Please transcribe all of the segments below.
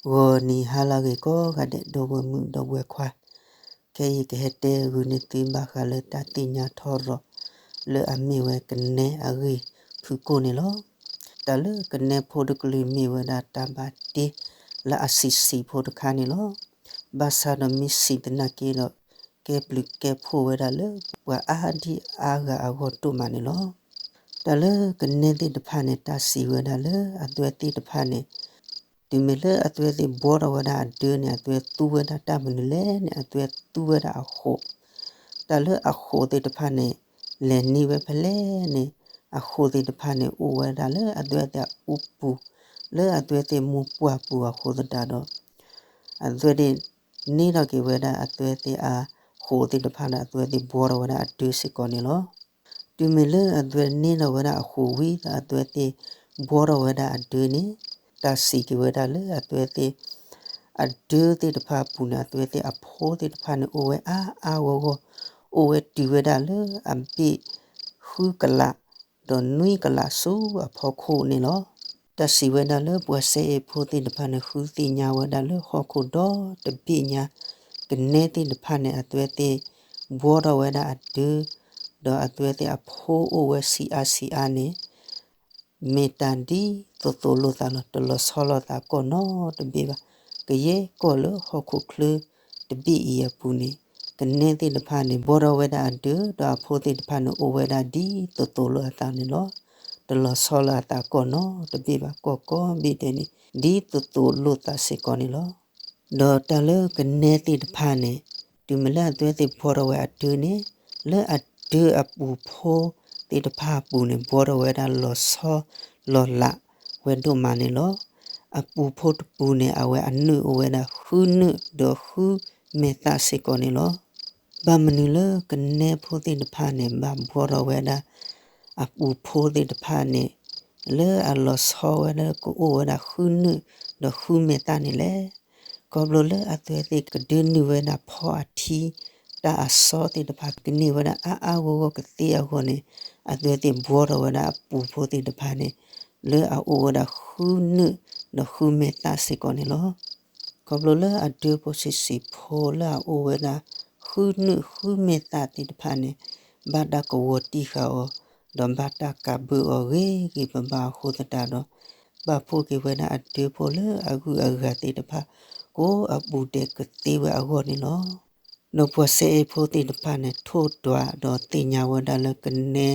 ဂီၤနံၤဟါလၢအဂ့ၤကိးဂၤဒဲး ဒီပုၢ်ဝဲၢ်မုၣ်ဒီပုၢ်ဝဲၢ်ခွါ, ခဲအံၤယကဟဲတဲဂုာ်န့ၢ်သုဘၣ်ဃးလၢတၢ်သ့ၣ်ညါထီရီၤ လၢအမ့ၢ်ဝဲကနဲအဂ့ၢ်ဖုၣ်ကိာ်န့ၣ်လီၤ. တၢ်လၢကနဲဖိတကလုာ်မ့ၢ်ဝဲဒၣ်တၢ်ဘၣ်တ့လၢအဆံးဆံးဖိတခါန့ၣ်လီၤ. ဘၣ်ဆၣ်ဒီးမ့ၢ်ဆံးသနာ်က့ဒီး ကဲဘျုးကဲဖှိၣ်ဝဲဒၣ်လၢပှၤအါဒံအါဂၤအဂီၢ်ဒိၣ်မးန့ၣ်လီၤ. တၢ်လၢကနဲသ့ၣ်တဖၣ်န့ၣ် တၢ်စံးဝဲဒၣ်လၢအသွဲသ့ၣ်တဖၣ်န့ၣ် တုၤမ့ၢ်လၢအသွဲသ့ၣ်ဘှီထီၣ်ဝဲဒၣ်အဒၢန့ၣ် အသွဲသူဝဲဒၣ်တၢ်မနုၤလဲၣ်န့ၣ် အသွဲသူဝဲဒၣ်အဃိး, တၢ်လၢအဃိးသ့ၣ်တဖၣ်န့ၣ် လဲၤန့ၢ်ဝဲဖဲလဲၣ်န့ၣ် အဃိးသ့ၣ်တဖၣ်န့ၣ် အိၣ်ဝဲဒၣ်လၢအသွဲသ့ၣ်အအူပူၤ လၢအသွဲသ့ၣ်မိၢ်ပှၢ်ပူၤအဃိသတးဒီး အသွဲသ့ၣ်န့ၢ်ထီၣ်က့ၤဝဲဒၣ် အသွဲသ့ၣ်အဃိးသ့ၣ်တဖၣ်ဒီး အသွဲသ့ၣ်ဘှီထီၣ်ဝဲဒၣ်အဒၢစ့ၢ်ကီးန့ၣ်လီၤ. တုၤမ့ၢ်လၢအသွဲန့ၢ်ထီၣ်ဝဲဒၣ်အဃိးဝံၤဒီး အသွဲသ့ၣ်ဘှီထီၣ်ဝဲဒၣ်အဒၢန့ၣ် တၢ်စံးက့ၤဝဲဒၣ်လၢအသွဲသ့ၣ် အဒၢသ့ၣ်တဖၣ်အပူၤန့ၣ် အသွဲသ့ၣ်အဖိသ့ၣ်တဖၣ်န့ၣ် အိၣ်ဝဲအါအါဂီၢ်ဂီၢ်, အိၣ်ဝဲတုၤဝဲဒၣ်လၢအဘ့ၣ်ဃုကလး ဒီးနွံကလးဆူအဖီခိၣ်န့ၣ်လီၤ. တၢ်စံးဝဲဒၣ်လၢပှၤစဲအ့ၣ်ဖိသ့ၣ်တဖၣ်န့ၣ် ဃုသ့ၣ်ညါဝဲဒၣ်လၢဟီၣ်ခိၣ်ဒီတဘ့ၣ်ညါ ကနဲသ့ၣ်တဖၣ်န့ၣ် အသွဲသ့ၣ်ဘှီထီၣ်ဝဲဒၣ်အဒၢ ဒီးအသွဲသ့ၣ်အဖိအိၣ်ဝဲဆံးအါဆံးအါန့ၣ် မ့ၢ်တၢ်ဒ်သိးသိးလိာ်သးလီၤ. တလီၤဆီလိာ်သးကိးနီတဘ့ၣ်ဘၣ်. ကယဲၢ်ကီၢ်လၢဟီၣ်ခိၣ်ချၢတဘ့ၣ်အံၤအပူၤန့ၣ် ကနဲသ့ၣ်တဖၣ်န့ၣ် ဘှီထီၣ်ဝဲဒၣ်အဒၢ ဒီးအဖိသ့ၣ်တဖၣ်န့ၣ် အိၣ်ဝဲဒၣ်ဒ်သိးသိးလိာ်အသးန့ၣ်လီၤ. တလီၤဆီလိာ်အသးကိးနီတဘ့ၣ်ဘၣ်. ကီၢ်ကိးဘ့ၣ်ဒဲးန့ၣ် ဒ်သိးသိးလိာ်သးစ့ၢ်ကီးန့ၣ်လီၤ. ဒီးတၢ်လၢကနဲသ့ၣ်တဖၣ်န့ၣ် တုၤမ့ၢ်လၢအသွဲသ့ၣ်ဘှီထီၣ်ဝဲအဒၢန့ၣ် လၢအဒၢအပူၤဖိသ့ၣ်တဖၣ်အပူၤန့ၣ် ဘှီထီၣ်ဝဲဒၣ်လီၤဆီလီၤလးဝဲဒိၣ်မးန့ၣ်လီၤ. အပူၤဖိတပူၤန့ၣ် အဝဲအနုာ်အိၣ်ဝဲဒၣ်ဃုနုာ်ဒီးဃုမဲာ်သၣ်စ့ၢ်ကီးန့ၣ်လီၤ. ဘၣ်မနုၤလၢကနဲဖိသ့ၣ်တဖၣ်န့ၣ် ဘၣ်ဘှီထီၣ်ဝဲဒၣ် အပူၤဖိသ့ၣ်တဖၣ်န့ၣ် လၢအလီၤဆီဝဲလၢကအိၣ်ဝဲဒၣ်ဃုနုာ်ဒီးဃုမဲာ်သၣ်န့ၣ်လဲၣ်. ခီဖျိလၢအသွဲသ့ၣ်ကဒၢနုာ်ဝဲဒၣ်ဖီအထံ တၢ်အစီသ့ၣ်တဖၣ်ကန့ၢ်ဝဲဒၣ်အါအါဂီၢ်ဂီၢ်ကသ့အဂီၢ်န့ၣ် အသွဲသ့ၣ်ဘှီထီၣ်ဝဲဒၣ်အပူၤဖိသ့ၣ်တဖၣ်န့ၣ် လၢအအိၣ်ဝဲဒၣ်ဃုနုာ်ဒီးဃုမဲာ်သၣ်စ့ၢ်ကီးန့ၣ်လီၤ. ခီဖျိလၢအဒၢဖိဆံးဆံးဖိလၢအအိၣ်ဝဲဒၣ်ဃုနုာ်ဃုမဲာ်သၣ်သ့ၣ်တဖၣ်န့ၣ် ဘၣ်တၢ်ကဝီၤတံၢ်ဃာ်အီၤ ဒီးဘၣ်တၢ်ကးဘၢအီၤဂ့ၤဂ့ၤဘၣ်ဘၣ်အဃိသတးဒီး ဘၣ်ဖှိၣ်က့ၤဝဲဒၣ်အဒၢဖိလၢအဂုၤအဂၤသ့ၣ်တဖၣ် ကိးအပူၤဒဲးကသ့ဝဲအဂီၢ်န့ၣ်လီၤ. ဒီးပှၤစဲအ့ၣ်ဖိသ့ၣ်တဖၣ်န့ၣ် ထိၣ်ဒွးဒီးသ့ၣ်ညါဝဲဒၣ်လၢကနဲ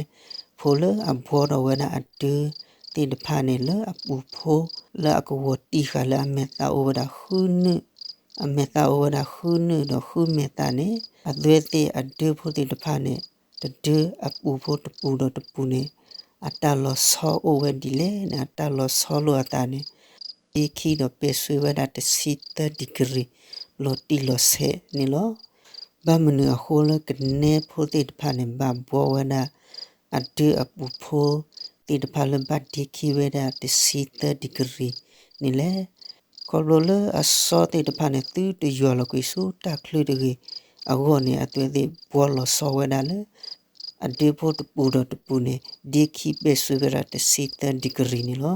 ဖိလၢအဘှီထီၣ်ဝဲဒၣ်အဒၢသ့ၣ်တဖၣ်န့ၣ် လၢအပူၤဖိလၢအကဝီၤတံၢ်ဃာ်လၢအမဲာ်သၣ်အိၣ်ဝဲဒၣ်ဃုနုာ် အမဲာ်သၣ်အိၣ်ဝဲဒၣ်ဃုနုာ်ဒီးဃုမဲာ်သၣ်န့ၣ် အသွဲသ့ၣ်အဒၢဖိသ့ၣ်တဖၣ်န့ၣ် တဒၢအပူၤဖိတပူၤဒီးတပူၤန့ၣ် အတၢ်လီၤဆီအိၣ်ဝဲဒ်လဲၣ်န့ၣ် အတၢ်လီၤဆီလိာ်အသးန့ၣ် ဒ့ခံဒီးပဲာ်ဆွံဝဲဒၣ်တဆံသၢ degree လီၤတံၢ်လီၤဆဲးန့ၣ်လီၤ. ဘၣ်မနုၤအဃိလၢကနဲဖိသ့ၣ်တဖၣ်န့ၣ် ဘၣ်ဘှီဝဲဒၣ် အဒၢအပူၤဖိသ့ၣ်တဖၣ်လၢဘၣ်ဒ့ခံဝဲဒၣ်တဆံသၢ degree န့ၣ်လဲၣ်. ခီဖျိလၢအစီသ့ၣ်တဖၣ်န့ၣ် သုတယွၤလီၤကွံာ်ဆူတၢ်ချၢတဂ့ၤအဂီၢ်န့ၣ် အသွဲသ့ၣ်ဘှီလီၤဆီဝဲဒၣ်လၢ အဒၢဖိတပူၤဒီးတပူၤန့ၣ် ဒ့ခံပဲာ်ဆွံဝဲဒၣ်တဆံသၢ degree န့ၣ်လီၤ.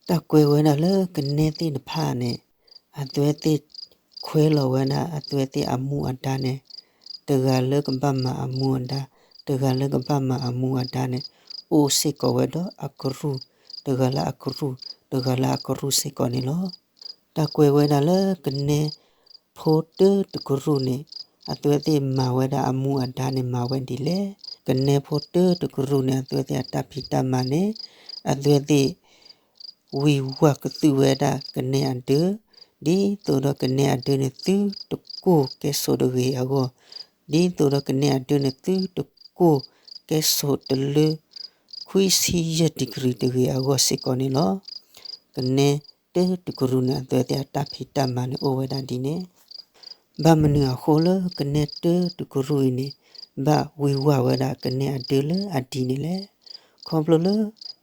တၢ်ကွဲးဝဲဒၣ်လၢကနဲသ့ၣ်တဖၣ်န့ၣ် အသွဲသ့ၣ်ခွဲးလီၤဝဲဒၣ် အသွဲသ့ၣ်အမူအဒါန့ၣ် တဂၤလၢကဘၣ်မၤအမူအဒါ တဂၤလၢကဘၣ်မၤအမူအဒါန့ၣ် အိၣ်စ့ၢ်ကီးဝဲဒီးအကရူၢ် တဂၤလၢအကရူၢ် တဂၤလၢအကရူၢ်စ့ၢ်ကီးန့ၣ်လီၤ. တၢ်ကွဲးဝဲဒၣ်လၢကနဲဖိတၢတကရူၢ်န့ၣ် အသွဲသ့ၣ်မၤဝဲဒၣ်အမူအဒါန့ၣ် မၤဝဲဒ်လဲၣ်. ကနဲဖိတၢတကရူၢ်န့ၣ် အသွဲသ့ၣ်အတၢ်ဖံးတၢ်မၤန့ၣ် အသွဲသ့ၣ် ဝံၤဝၢ်ကသုၣ်ဝဲဒၣ်ကနဲအဒၢ, ဒ်သိးဒီးကနဲအဒၢန့ၣ် သုတကိၢ်ကဲဆိးတဂ့ၤအဂီၢ်, ဒ်သိးဒီးကနဲအဒၢန့ၣ် သုတကိၢ်ကဲဆိးတလၢ ခွံဆံယဲၢ် degree တဂ့ၤအဂီၢ်စ့ၢ်ကီးန့ၣ်လီၤ. ကနဲတၢတကရူၢ်န့ၣ် အသွဲသ့ၣ်အတၢ်ဖံးတၢ်မၤန့ၣ်အိၣ်ဝဲဒၣ်ဒ်န့ၣ် ဘၣ်မနုၤအဃိလၢကနဲတၢတကရူၢ်အံၤန့ၣ် ဘၣ်ဝံၤဝၢ်ဝဲဒၣ်ကနဲအဒၢလၢအဒ်န့ၣ်လဲၣ်. ခီဖျိလၢ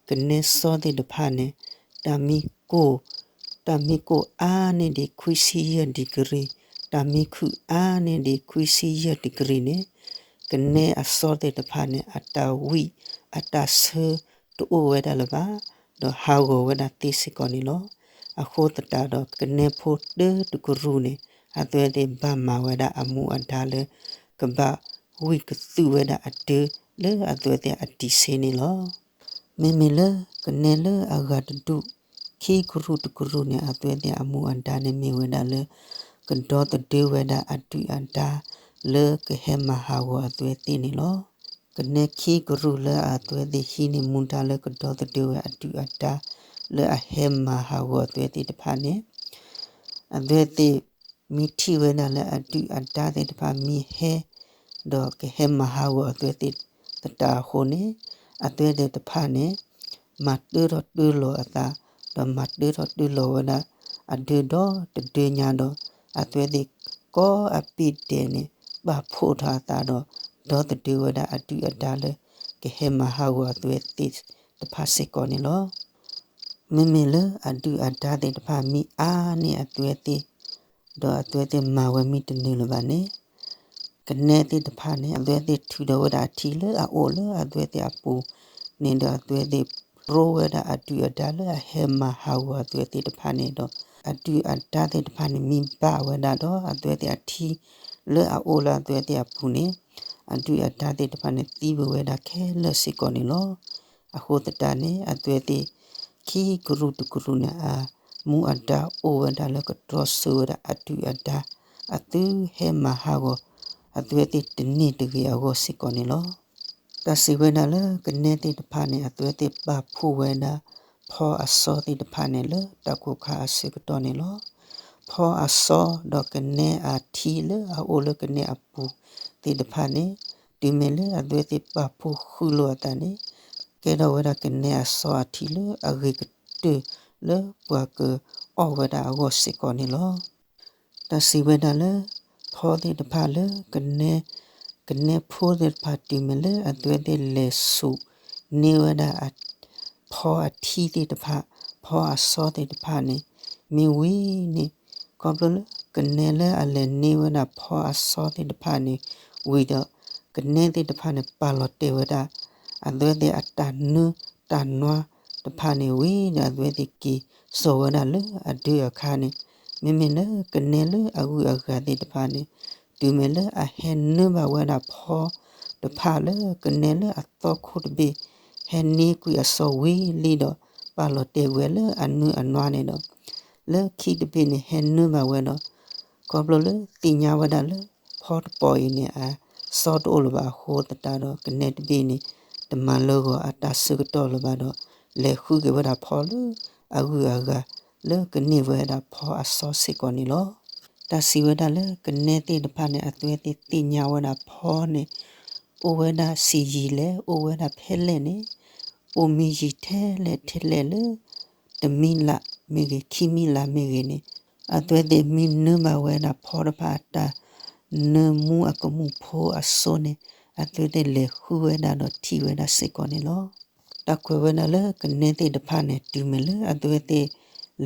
ကနဲစီသ့ၣ်တဖၣ်န့ၣ် တၢ်မံကိၢ် တၢ်မံကိၢ်အါန့ၢ်ဒံးခွံဆံယဲၢ် degree, တၢ်မံခုၣ်အါန့ၢ်ဒံးခွံဆံယဲၢ် degree န့ၣ် ကနဲအစီသ့ၣ်တဖၣ်န့ၣ် အတၢ်ဝံၣ်အတၢ်ဆၢတအိၣ်ဝဲဒၣ်လၢၤဘၣ်, ဒီးဟးဂီၤဝဲဒၣ်သ့စ့ၢ်ကီးန့ၣ်လီၤ. အဃိသတးဒီးကနဲဖိတၢတကရူၢ်န့ၣ် အဝဲသ့ၣ်ဘၣ်မၤဝဲဒၣ်အမူအဒါလၢ ကဘၣ်ဝံၢ်ကသူၣ်ဝဲဒၣ်အဒၢ လၢအဝဲသ့ၣ်အတံၤဆ့န့ၣ်လီၤ. မ့မ့ၢ်လၢကနဲလၢအဂၤတဒူၣ် ခံကရူၢ်တကရူၢ်န့ၣ် အဝဲသ့ၣ်အမူအဒါန့ၣ်မ့ၢ်ဝဲဒၣ်လၢ ကဒီသဒၢဝဲဒၣ်အဒုၣ်အဒါ လၢကဟဲမၤဟးဂီၤအဝဲသ့ၣ်န့ၣ်လီၤ. ကနဲခံကရူၢ်လၢအဝဲသ့ၣ်ဟံးန့ၢ်မူဒါလၢကဒီသဒၢဝဲအဒုၣ်အဒါ လၢအဟဲမၤဟးဂီၤအဝဲသ့ၣ်တဖၣ်န့ၣ် အဝဲသ့ၣ်မ့ၢ်ထံၣ်ဝဲဒၣ်လၢအဒုၣ်အဒါသ့ၣ်တဖၣ်မ့ၢ်ဟဲ ဒီးကဟဲမၤဟးဂီၤအဝဲသ့ၣ်သတးအဃိန့ၣ် အဝဲသ့ၣ်တဖၣ်န့ၣ် မၤတၢထီၣ်တၢလီၤအသး ဒီးမၤတၢထီၣ်တၢလီၤဝဲဒၣ်အဒၢဒီတဒၢညါဒီး အဝဲသ့ၣ်ကိးအပ့ၢ်ဒဲးန့ၣ် ပာ်ဖှိၣ်ထီၣ်အသးဒီး ဒီသဒၢဝဲဒၣ်အဒုၣ်အဒါလၢ ကဟဲမၤဟးဂီၤအဝဲသ့ၣ်တဖၣ်စ့ၢ်ကီးန့ၣ်လီၤ. မ့မ့ၢ်လၢအဒုၣ်အဒါသ့ၣ်တဖၣ်မ့ၢ်အါန့ၢ်အဝဲသ့ၣ် ဒီးအဝဲသ့ၣ်မၤဝဲမ့ၢ်တန့ၢ်လၢၤဘၣ်န့ၣ် ကနဲသ့ၣ်တဖၣ်န့ၣ် အဝဲသ့ၣ်ထုးထီၣ်ဝဲဒၣ်အထံလၢအအိၣ်လၢအဝဲသ့ၣ်အပူၤန့ၣ်ဒီး အဝဲသ့ၣ်ပြိဝဲဒၣ်အဒုၣ်အဒါလၢအဟဲမၤဟးဂီၤအဝဲသ့ၣ်တဖၣ်န့ၣ်ဒီး အဒုၣ်အဒါသ့ၣ်တဖၣ်န့ၣ် မ့ၢ်ဘၣ်ဝဲဒၣ်ဒီး အဝဲသ့ၣ်အထံလၢအအိၣ်လၢအဝဲသ့ၣ်အပူၤန့ၣ် အဒုၣ်အဒါသ့ၣ်တဖၣ်န့ၣ် သံဝဲဒၣ်ခဲလၢာ်စ့ၢ်ကီးန့ၣ်လီၤ. အဃိသတးန့ၣ် အဝဲသ့ၣ်ခံကရူၢ်တကရူၢ်န့ၣ် အမူအဒါအိၣ်ဝဲဒၣ်လၢကတြီဆၢဝဲဒၣ်အဒုၣ်အဒါ အသုဟဲမၤဟးဂီၤ အဝဲသ့ၣ်တန့ၢ်တဂ့ၤအဂီၢ်စ့ၢ်ကီးန့ၣ်လီၤ. တၢ်စံးဝဲဒၣ်လၢကနဲသ့ၣ်တဖၣ်န့ၣ် အဝဲသ့ၣ်ပာ်ဖှိၣ်ဝဲဒၣ် ဖီအစီသ့ၣ်တဖၣ်န့ၣ်လၢတၢ်ကိၢ်ခါအဆၢကတီၢ်န့ၣ်လီၤ. ဖီအစီဒီးကနဲအထံလၢအအိၣ်လၢကနဲအပူၤသ့ၣ်တဖၣ်န့ၣ် တုၤမ့ၢ်လၢအဝဲသ့ၣ်ပာ်ဖှိၣ်ဃုာ်လိာ်အသးန့ၣ် ကဲထီၣ်ဝဲဒၣ်ကနဲအစီအထံလၢအဂ့ၤကတၢၢ်လၢပှၤကအီၣ်ဝဲဒၣ်အဂီၢ်စ့ၢ်ကီးန့ၣ်လီၤ. တၢ်စံးဝဲဒၣ်လၢ ဖီသ့ၣ်တဖၣ်လၢ ကနဲ ကနဲဖိသ့ၣ်တဖၣ် တုၤမ့ၢ်လၢအဝဲသ့ၣ်လဲၤဆူၣ်န့ၢ်ဝဲဒၣ် ဖီအထံသ့ၣ်တဖၣ် ဖီအစီသ့ၣ်တဖၣ်န့ၣ် မ့ၢ်ဝံၤန့ၣ် ခီဖျိလၢကနဲလၢအလဲၤန့ၢ်ဝဲဒၣ်ဖီအစီသ့ၣ်တဖၣ်န့ၣ် ဝံၤဒီး ကနဲသ့ၣ်တဖၣ်န့ၣ် ပာ်လီၤတဲာ်ဝဲဒၣ် အဝဲသ့ၣ်အတၢ်နၢတၢ်နွါတဖၣ်န့ၣ်ဝံၤဒီး အဝဲသ့ၣ်က့ၤစိာ်ဝဲဒၣ်လၢအဒၢအခါန့ၣ် မ့မ့ၢ်လၢကနဲလၢအဂုၤအဂၤသ့ၣ်တဖၣ်န့ၣ် တုၤမ့ၢ်လၢအဟဲနၢဘၣ်ဝဲဒၣ်ဖီတဖၣ်လၢကနဲလၢအသီခိၣ်တဘ့ၣ် ဟဲန့ၢ်ကွံာ်အစီဝံၤလံဒီး ပာ်လီၤတဲာ်ဝဲလၢအနၢအနွါန့ၣ်ဒီး လၢခံတဘ့ၣ်န့ၣ် ဟဲနၢဘၣ်ဝဲဒီး ခီဖျိလၢသ့ၣ်ညါဝဲဒၣ်လၢ ဖီတပီၤအံၤန့ၣ် အစီတအိၣ်လၢၤဘၣ်အဃိသတးဒီး ကနဲတဘ့ၣ်န့ၣ် တမၤလၢဂီၤအတၢ်ဆၢကတီၢ်လၢၤဘၣ်ဒီး လဲၤဃုက့ၤဝဲဒၣ်ဖီလၢအဂုၤအဂၤ လၢကန့ၢ်ဝဲဒၣ်ဖီအစီစ့ၢ်ကီးန့ၣ်လီၤ. တၢ်စံးဝဲဒၣ်လၢကနဲသ့ၣ်တဖၣ်န့ၣ် အဝဲသ့ၣ်သ့ၣ်ညါဝဲဒၣ်ဖီန့ၣ် အိၣ်ဝဲဒၣ်ဆံးယံာ်လဲၣ် အိၣ်ဝဲဒၣ်ဖဲလဲၣ်န့ၣ် အိၣ်မံယံာ်ထဲလဲၣ်ထဲလဲၣ်လၢ တမံၤလၢ်မ့ၢ်ဂ့ၤ ခံမံၤလၢ်မ့ၢ်ဂ့ၤန့ၣ် အဝဲသ့ၣ်မ့ၢ်နၢဘၣ်ဝဲဒၣ်ဖီတဖၣ်အတၢ်နၢမူအကမူၣ်ဖိအစိန့ၣ် အဝဲသ့ၣ်လဲၤဃုဝဲဒၣ်ဒီးထံၣ်ဝဲဒၣ်စ့ၢ်ကီးန့ၣ်လီၤ. တၢ်ကွဲးဝဲဒၣ်လၢကနဲသ့ၣ်တဖၣ်န့ၣ် တုၤမ့ၢ်လၢအဝဲသ့ၣ်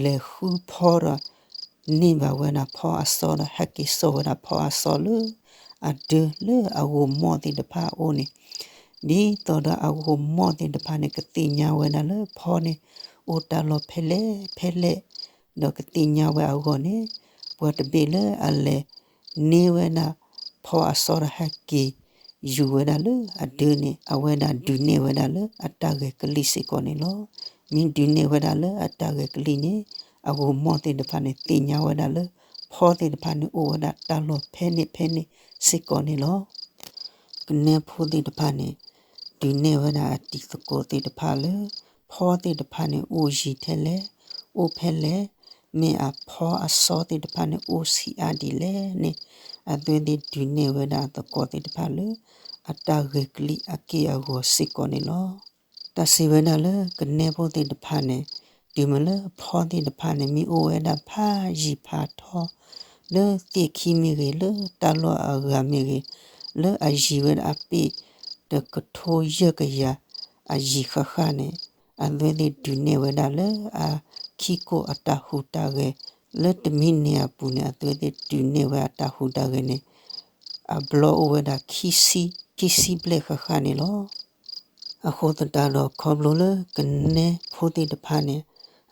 လဲၤဃုဖီဒီး န့ၢ်ဘၣ်ဝဲဒၣ်ဖီအစီဒီး ဟဲက့ၤစိာ်ဝဲဒၣ်ဖီအစီလၢ အဒၢလၢအဂိာ်မီၢ်သ့ၣ်တဖၣ်အအိၣ်န့ၣ် ဒ်သိးဒီးအဂိာ်မီၢ်သ့ၣ်တဖၣ်န့ၣ် ကသ့ၣ်ညါဝဲဒၣ်လၢဖီန့ၣ် အိၣ်တၢ်လီၢ်ဖဲလဲၣ်ဖဲလဲၣ် ဒီးကသ့ၣ်ညါဝဲအဂီၢ်န့ၣ် ပှၤတဘ့ၣ်လၢအလဲၤန့ၢ်ဝဲဒၣ်ဖီအစီဒီးဟဲက့ၤ ယူၤဝဲဒၣ်လၢအဒၢန့ၣ် အဝဲဒၣ်ဒုးနဲၣ်ဝဲဒၣ်လၢအတၢ်ဂဲၤကလံၣ်စ့ၢ်ကီးန့ၣ်လီၤ. မ့ၢ်ဒုးနဲၣ်ဝဲဒၣ်လၢအတၢ်ဂဲၤကလံၣ်န့ၣ် အဂိာ်မီၢ်သ့ၣ်တဖၣ်န့ၣ် သ့ၣ်ညါဝဲဒၣ်လၢ ဖီသ့ၣ်တဖၣ်န့ၣ် အိၣ်ဝဲဒၣ်တၢ်လီၢ်ဖဲန့ၣ်ဖဲန့ၣ်စ့ၢ်ကီးန့ၣ်လီၤ. ကနဲဖိသ့ၣ်တဖၣ်န့ၣ် ဒုးနဲၣ်ဝဲဒၣ်အတံၤသကိးသ့ၣ်တဖၣ်လၢ ဖီသ့ၣ်တဖၣ်န့ၣ် အိၣ်ယံၤထဲလဲၣ်, အိၣ်ဖဲလဲၣ်, မ့ၢ်အဖီအစီသ့ၣ်တဖၣ်န့ၣ် အိၣ်ဆံးအါဒ်လဲၣ်န့ၣ် အဝဲသ့ၣ်ဒုးနဲၣ်ဝဲဒၣ်အသကိးသ့ၣ်တဖၣ်လၢ အတၢ်ဂဲၤကလံၣ်အက့ၢ်အဂီၤစ့ၢ်ကီးန့ၣ်လီၤ. တၢ်စံးဝဲဒၣ်လၢကနဲဖိသ့ၣ်တဖၣ်န့ၣ် တုၤမ့ၢ်လၢဖီသ့ၣ်တဖၣ်န့ၣ် မ့ၢ်အိၣ်ဝဲဒၣ်ဖးယံၤဖးထီ လၢသ့ၣ်ခံမ့ၢ်ဂ့ၤ, လၢတၢ်လီၢ်အဂၤမ့ၢ်ဂ့ၤ, လၢအယံၤဝဲဒၣ်အပ့ၢ်တကထိယဲၢ်ကယၤ အယံၤဃၣ်ဃၣ်န့ၣ် အဝဲသ့ၣ်ဒုးနဲၣ်ဝဲဒၣ်လၢအခံကိၢ်အတၢ်ဟူးတၢ်ဂဲၤ လၢတမံၤန့ၣ်အပူၤန့ၣ် အဝဲသ့ၣ်ဒုးနဲၣ်ဝဲအတၢ်ဟူးတၢ်ဂဲၤန့ၣ် အဘျီအိၣ်ဝဲဒၣ် ခံဆံဘျဲၣ်ဃၣ်ဃၣ်န့ၣ်လီၤ. အဃိသတးဒီးခီဖျိလၢကနဲဖိသ့ၣ်တဖၣ်န့ၣ်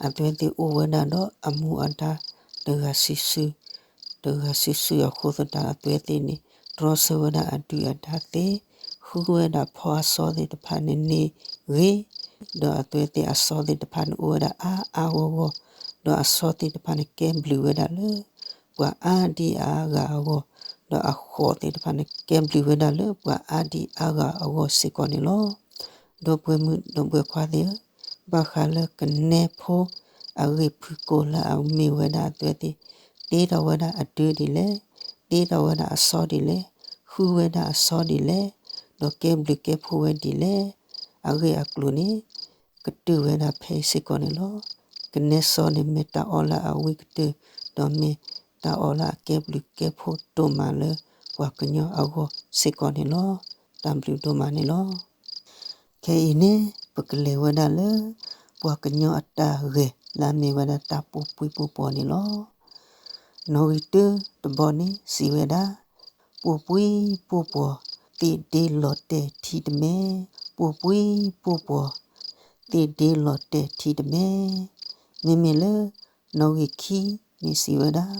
အဝဲသ့ၣ်အိၣ်ဝဲဒၣ်ဒီးအမူအဒါတဂၤစုာ်စုာ်, တဂၤစုာ်စုာ်အဃိသတး အဝဲသ့ၣ်န့ၣ် တြီဆၢဝဲဒၣ်အဒုၣ်အဒါသ့, ဃုဝဲဒၣ်ဖီအဆီသ့ၣ်တဖၣ်န့ၣ်န့ၢ်ဂ့ၤ, ဒီးအဝဲသ့ၣ်အဆီသ့ၣ်တဖၣ်န့ၣ်အိၣ်ဝဲဒၣ်အါအါဂီၢ်ဂီၢ်, ဒီးအဆီသ့ၣ်တဖၣ်န့ၣ်ကဲဘျုးဝဲဒၣ်လၢ ပှၤအါဒံအါဂၤအဂီၢ်, ဒီးအဃိးသ့ၣ်တဖၣ်န့ၣ် ကဲဘျုးဝဲဒၣ်လၢပှၤအါဒံအါဂၤအဂီၢ်စ့ၢ်ကီးန့ၣ်လီၤ. ဒီပုၢ်ဝဲၢ်မုၣ်ဒီပုၢ်ဝဲၢ်ခွါသ့ၣ်ဧၢ, ဘၣ်ဃးလၢကနဲဖိအဂ့ၢ်ဖုၣ်ကိာ်လၢအမ့ၢ်ဝဲဒၣ်အဝဲသ့ၣ် တ့ထီၣ်ဝဲဒၣ်အဒၢဒ်လဲၣ်, တ့ထီၣ်ဝဲဒၣ်အဆီဒ်လဲၣ်, ဃုဝဲဒၣ်အဆီဒ်လဲၣ်, ဒီးကဲဘျုးကဲဖှိၣ်ဝဲဒ်လဲၣ်, အဂ့ၢ်အကျိၤန့ၣ် ကတၢၢ်ဝဲဒၣ်ဖဲအံၤစ့ၢ်ကီးန့ၣ်လီၤ. ကနဲစီန့ၣ်မ့ၢ်တၢ်အီၣ်လၢအဝံၣ်ကတၢၢ်, ဒီးမ့ၢ်တၢ်အီၣ်လၢအကဲဘျုးကဲဖှိၣ်ဒိၣ်မးလၢပှၤကညီအဂီၢ်စ့ၢ်ကီးန့ၣ်လီၤ. တၢ်ဘျုးဒိၣ်မးန့ၣ်လီၤ. ခဲအံၤန့ၣ် ပကလဲၤဝဲဒၣ်လၢ ပှၤကညီအတၢ်ဂဲၤလၢအမ့ၢ်ဝဲဒၣ်တၢ်ပူၤပှံၤပူၤပှီၤန့ၣ်လီၤ. နီၣ်ဂံၢ်တၢတဘီန့ၣ်စံးဝဲဒၣ်, ပူၤပှံၤပူၤပှီၤ သ့ၣ်ဒ့လီၤတဲာ်ထံတမဲ, ပူၤပှံၤပူၤပှီၤ သ့ၣ်ဒ့လီၤတဲာ်ထံတမဲ. မ့မ့ၢ်လၢ နီၣ်ဂံၢ်ခံန့ၣ်စံးဝဲဒၣ်,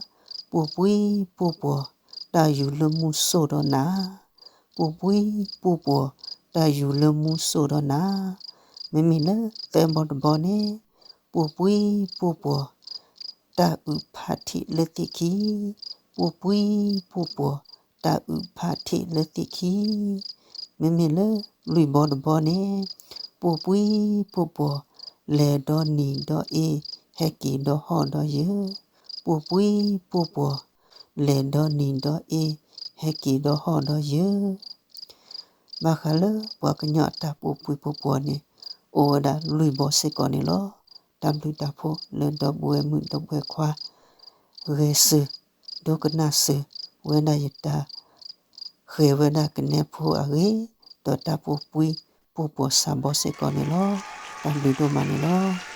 ပူၤပှံၤပူၤပှီၤ တၢ်ယူၤလၢမူစိၢ်ဒီးနၤ, ပူၤပှံၤပူၤပှီၤ တၢ်ယူၤလၢမူစိၢ်ဒီးနၤ. မ့မ့ၢ်လၢသၢဘီတဘီန့ၣ်, ပူၤပှံၤပူၤပှီၤ တၢ်အုးဖးထံးလၢသ့ၣ်ခံ, ပူၤပှံၤပူၤပှီၤ တၢ်အုးဖးထံးလၢသ့ၣ်ခံ. မ့မ့ၢ်လၢလွံၢ်ဘီတဘီန့ၣ်, ပူၤပှံၤပူၤပှီၤ လဲၤဒီးနံၤဒီးအ့ ဟဲက့ၤဒီးဟီၣ်ဒီးယၢၤ, ပူၤပှံၤပူၤပှီၤ လဲၤဒီးနံၤဒီးအ့ ဟဲက့ၤဒီးဟီၣ်ဒီးယၢၤ. ဘၣ်ဃးလၢပှၤကညီအတၢ်ပူၤပှံၤပူၤပှီၤန့ၣ် အိၣ်ဝဲဒၣ်လွံၢ်ဘီစ့ၢ်ကီးန့ၣ်လီၤ. တၢ်ဘျုးတၢ်ဖှိၣ်လၢဒီပုၢ်ဝဲၢ်မုၣ်ဒီပုၢ်ဝဲၢ်ခွါ ဂဲၤစၢၤ ဒိကနၣ်စၢၤဝဲဒၣ်ယတၢ် ဃဲၤဝဲဒၣ်ကနဲဖိအဂ့ၢ် ဒီးတၢ်ပူၤပှံၤပူၤပှီၤစှၤဘီစ့ၢ်ကီးန့ၣ်လီၤ. တၢ်ဘျုးဒိၣ်မးန့ၣ်လီၤ.